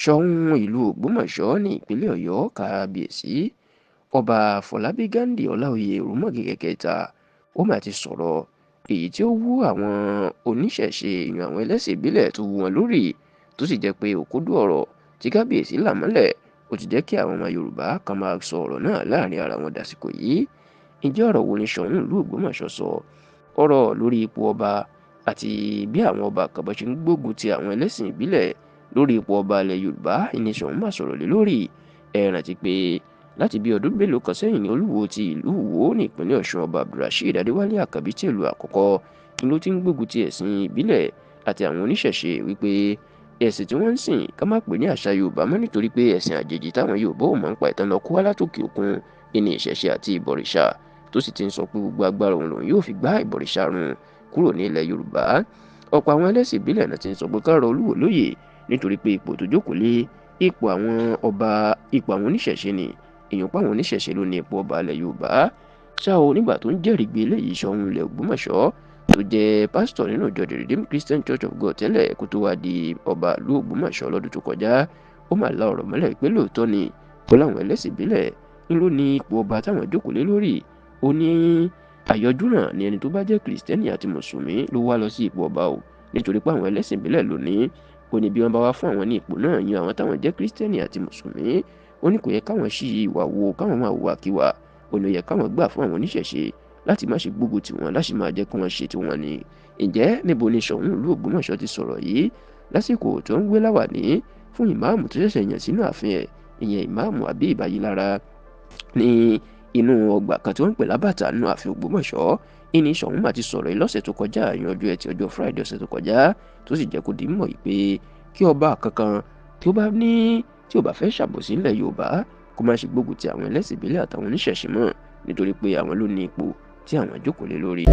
Sóun ìlú Ògbómọ̀ṣọ́ ní ìpínlẹ̀ Ọ̀yọ́, Kábíyèsí Ọba Àfọlábí Ghandi Ọláòyè Òrùmọ̀gẹ̀gẹ̀ kẹta, ó mà ti sọ̀rọ̀ èyí tí ó wú àwọn oníṣẹ̀ṣe èèyàn, àwọn ẹlẹ́sìn ìbílẹ̀ tó wú wọn lórí, tó sì jẹ́ pé òkúdù ọ̀rọ̀ tí kábíyèsí là mọ́lẹ̀ ó ti jẹ́ kí àwọn ọmọ Yorùbá kan máa sọ ọ̀rọ̀ náà láàrin ara wọn dàsìkò yìí. Ǹjẹ́ ọ̀rọ̀ wo ni Ṣọ̀ún ìlú Ògbómọ̀ṣọ́ sọ? Ọ̀rọ̀ lórí ipò ọba àti bí àwọn ọba kan bá ṣe ń gbógun ti àwọn ẹlẹ́sìn ìbílẹ̀ lórí ipò ọba ilẹ̀ Yorùbá ni Ṣọ̀ún máa sọ̀rọ̀ lé lórí. Ẹ rántí pé láti bí ọdún mélòó kan sẹ́yìn ní Olúwo ti ìlú Ìwó ní ìpínlẹ̀ Ọ̀ṣun, Ọba Abdulrasheed Adéwálé Àkànbí tí ìlú àkọ́kọ́ ni ló ti ń gbógun ti ẹ̀sìn ìbílẹ̀ àti àwọn oníṣẹ̀ṣe, wípé ẹ̀sìn tí wọ́n ń sìn ká má pè ní àṣà Yorùbá mọ́, nítorí pé ẹ̀sìn àjèjì táwọn Yorùbá ò mọ̀ ń pa ìtàn lọ kó wá látòkè òkun ìní ìṣẹ̀ṣe àti ìbọ̀rìṣà, tó sì ti ń sọ pé gbogbo agbára òun lòun yóò fi gbá ìbọ̀rìṣà run kúrò ní ilẹ̀ Yorùbá. Ọ̀pọ̀ àwọn ẹlẹ́sìn ìbílẹ̀ náà ti ń sọ pé ká rọ Olúwo lóyè, nítorí pé ipò tó jókòó lé ipò àwọn ọba, ipò àwọn oníṣẹ̀ṣe ni, èèyàn pa àwọn oníṣẹ̀ṣe ló ní ipò ọba ilẹ̀ Yorùbá. Ṣá o, nígbà tó ń jẹ́rìí gbé eléyìí, Ṣọ̀ún ilẹ̀ Ògbómọ̀ṣọ́ tó jẹ́ pásítọ̀ nínú ìjọ The Redeemed Christian Church of God tẹ́lẹ̀ kó tó wá di ọba ìlú Ògbómọ̀ṣọ́ lọ́dún tó kọjá, ó mà la ọ̀rọ̀ mọ́lẹ̀ pé lóòótọ́ ni ó láwọn ẹlẹ́sìn ìbílẹ̀ ń ló ní ipò ọba táwọn jókòó lé lórí. Ó ní àyọjúràn ni ẹni tó bá jẹ́ kìrìsìtẹ́nì àti mùsùlùmí ló wá lọ sí ipò ọba o, nítorí pé àwọn ẹlẹ́sìn ìbílẹ̀ ló ní. Ó ní bí wọ́n bá wá fún àwọn ní ipò náà, yan àwọn táwọn jẹ́ kìrìsìtẹ́nì àti mùsùlùmí, ó ní kò yẹ káwọn ṣí ìwà wo, káwọn máa hùwà kíwà. Ó ní ó yẹ káwọn gbà fún àwọn oníṣẹ̀ṣe láti má ṣe gbógun tiwọn, láti máa jẹ́ kí wọ́n ṣe tiwọn ni. Ǹjẹ́ níbo ni Ṣọ̀ún ìlú Ògbómọ̀ṣọ́ ti sọ̀rọ̀ yìí? Lásìkò tó ń wé láwàní fún ìmáàmù tó ṣẹ̀ṣẹ̀ yàn sínú ààfin ẹ̀, ìyẹn ìmáàmù Habib Ayilara, ní inú ọgbà kan tí wọ́n ń pè lábàtà nínú ààfin Ògbómọ̀ṣọ́ ìní Ṣọ̀ún mà ti sọ̀rọ̀ yìí lọ́sẹ̀ tó kọjá, ìyẹn ọjọ́ Ẹtì, ọjọ́ Friday ọ̀sẹ̀ tó kọjá, tó sì jẹ́ kó di mọ̀ pé kí ọba kankan tí ó bá ní tí ò bá fẹ́ ṣàbòsí nílẹ̀ Yorùbá kó má ṣe gbógun ti àwọn ẹlẹ́sìn ìbílẹ̀ àtàwọn oníṣẹ̀ṣe mọ́, nítorí pé àwọn ló ní ipò tí àwọn jókòó lé lórí.